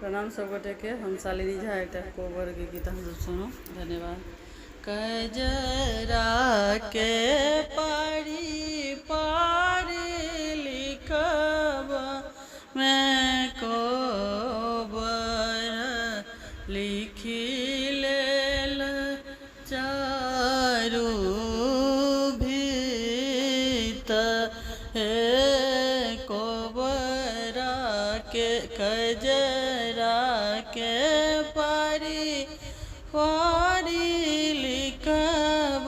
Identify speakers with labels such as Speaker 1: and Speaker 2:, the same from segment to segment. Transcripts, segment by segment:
Speaker 1: प्रणाम सब गोटेके। हम शालिनी झा, एकटा कोबरके गीत अहाँ सब सुनू। धन्यवाद। कजरा के पारी पारी लिखब मैं कोबर लिखी लेल चारू भीत हे कोबरा के कजरा के पारी पारी लिखब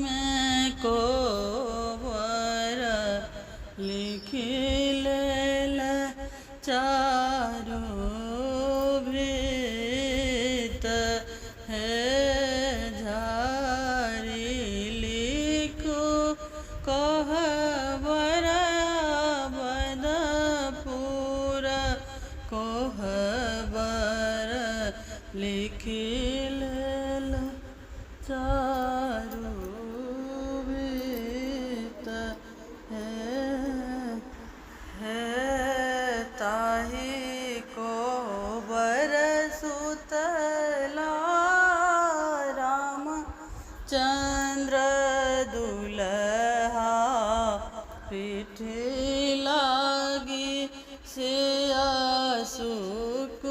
Speaker 1: मैं कोबर लिखी लेल चारू भीत हे झारी लिखू कोहबर बदपुर कोहबर लिखी लेल चारू भीत हे हे ताहि कोबर सुतला राम चंद्र दुलहा पीठी लागी सिया सुकुमारी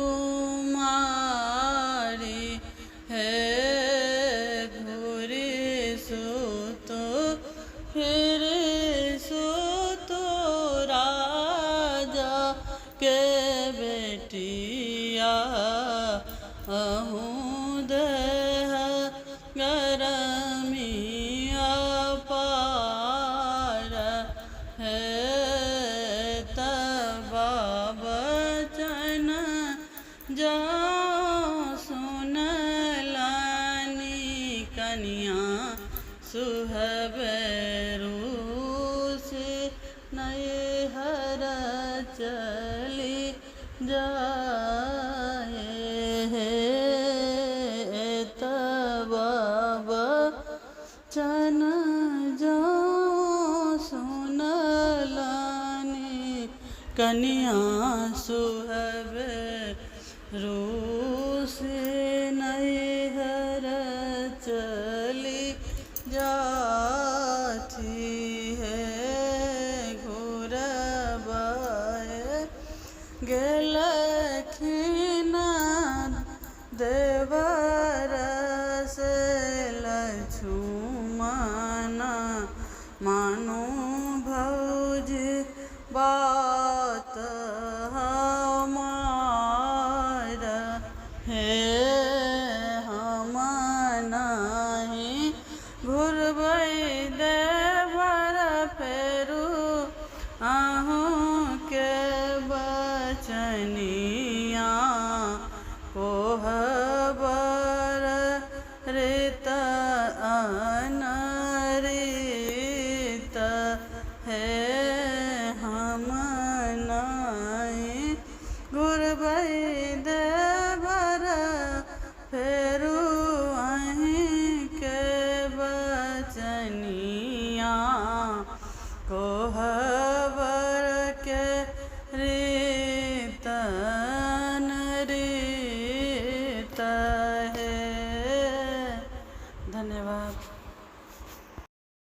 Speaker 1: हे घुरी सुतो फिर सुतो राजा के बेटिया अहूँ देह गरमिया पार हे तबा बचन जा सुनलानी कनिया सुहबेरू से नैहर चली जाए हे तबा बचन जा सुनलानी कनिया सुहबे रूसे नैहर चली जाती है घुरबाए गेलखिन देवर से लछुमन मानू भौजी बात हमार हे हम नहीं घुरबै देवर फेरू अहूँ के बचनी।